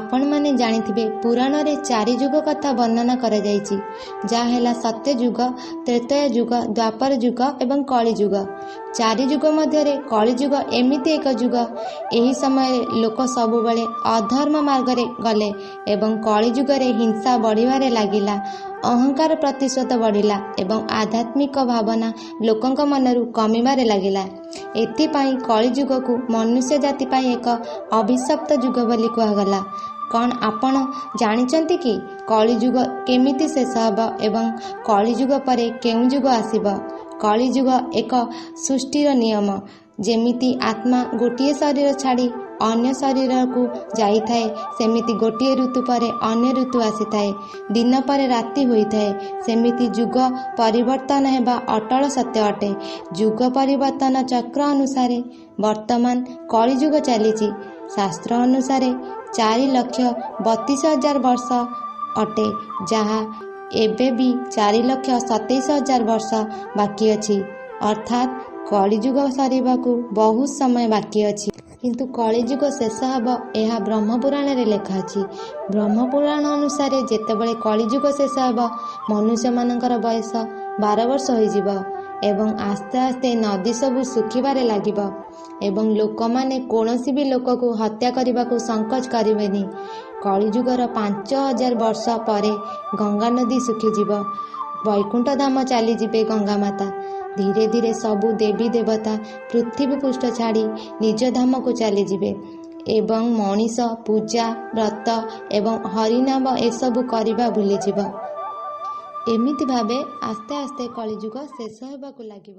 ଆପଣମାନେ ଜାଣିଥିବେ ପୁରାଣରେ 4 ଯୁଗ କଥା ବର୍ଣ୍ଣନା କରାଯାଇଛି, ଯାହା ହେଲା ସତ୍ୟଯୁଗ, ତ୍ରେତୟା ଯୁଗ, ଦ୍ୱାପର ଯୁଗ ଏବଂ କଳିଯୁଗ। 4 ଯୁଗ ମଧ୍ୟରେ କଳିଯୁଗ ଏମିତି ଏକ ଯୁଗ, ଏହି ସମୟରେ ଲୋକ ସବୁବେଳେ ଅଧର୍ମ ମାର୍ଗରେ ଗଲେ ଏବଂ କଳିଯୁଗରେ ହିଂସା ବଢ଼ିବାରେ ଲାଗିଲା, ଅହଙ୍କାର ପ୍ରତିଶତ ବଢ଼ିଲା ଏବଂ ଆଧ୍ୟାତ୍ମିକ ଭାବନା ଲୋକଙ୍କ ମନରୁ କମିବାରେ ଲାଗିଲା। ଏଥିପାଇଁ କଳିଯୁଗକୁ ମନୁଷ୍ୟ ଜାତି ପାଇଁ ଏକ ଅଭିଶପ୍ତ ଯୁଗ ବୋଲି କୁହାଗଲା। କ'ଣ ଆପଣ ଜାଣିଛନ୍ତି କି କଳିଯୁଗ କେମିତି ଶେଷ ହେବ ଏବଂ କଳିଯୁଗ ପରେ କେଉଁ ଯୁଗ ଆସିବ? କଳିଯୁଗ ଏକ ସୃଷ୍ଟିର ନିୟମ। ଯେମିତି ଆତ୍ମା ଗୋଟିଏ ଶରୀର ଛାଡ଼ି ଅନ୍ୟ ଶରୀରକୁ ଯାଇଥାଏ, ସେମିତି ଗୋଟିଏ ଋତୁ ପରେ ଅନ୍ୟ ଋତୁ ଆସିଥାଏ, ଦିନ ପରେ ରାତି ହୋଇଥାଏ, ସେମିତି ଯୁଗ ପରିବର୍ତ୍ତନ ହେବା ଅଟଳ ସତ୍ୟ ଅଟେ। ଯୁଗ ପରିବର୍ତ୍ତନ ଚକ୍ର ଅନୁସାରେ ବର୍ତ୍ତମାନ କଳିଯୁଗ ଚାଲିଛି। ଶାସ୍ତ୍ର ଅନୁସାରେ 4,32,000 ବର୍ଷ ଅଟେ, ଯାହା ଏବେ ବି 4,27,000 ବର୍ଷ ବାକି ଅଛି। ଅର୍ଥାତ୍ କଳିଯୁଗ ସରିବାକୁ ବହୁତ ସମୟ ବାକି ଅଛି। କିନ୍ତୁ କଳିଯୁଗ ଶେଷ ହେବ ଏହା ବ୍ରହ୍ମପୁରାଣରେ ଲେଖା ଅଛି। ବ୍ରହ୍ମପୁରାଣ ଅନୁସାରେ ଯେତେବେଳେ କଳିଯୁଗ ଶେଷ ହେବ, ମନୁଷ୍ୟମାନଙ୍କର ବୟସ 12 ବର୍ଷ ହୋଇଯିବ ଏବଂ ଆସ୍ତେ ଆସ୍ତେ ନଦୀ ସବୁ ଶୁଖିବାରେ ଲାଗିବ ଏବଂ ଲୋକମାନେ କୌଣସି ବି ଲୋକକୁ ହତ୍ୟା କରିବାକୁ ସଂକୋଚ କରିବେନି। କଳିଯୁଗର 5000 ବର୍ଷ ପରେ ଗଙ୍ଗା ନଦୀ ଶୁଖିଯିବ, ବୈକୁଣ୍ଠ ଧାମ ଚାଲିଯିବେ ଗଙ୍ଗା ମାତା। ଧୀରେ ଧୀରେ ସବୁ ଦେବୀ ଦେବତା ପୃଥିବୀ ପୃଷ୍ଠ ଛାଡ଼ି ନିଜ ଧାମକୁ ଚାଲିଯିବେ ଏବଂ ମଣିଷ ପୂଜା, ବ୍ରତ ଏବଂ ହରିନାମ ଏସବୁ କରିବା ଭୁଲିଯିବ। ଏମିତି ଭାବେ ଆସ୍ତେ ଆସ୍ତେ କଳିଯୁଗ ଶେଷ ହେବାକୁ ଲାଗିବ।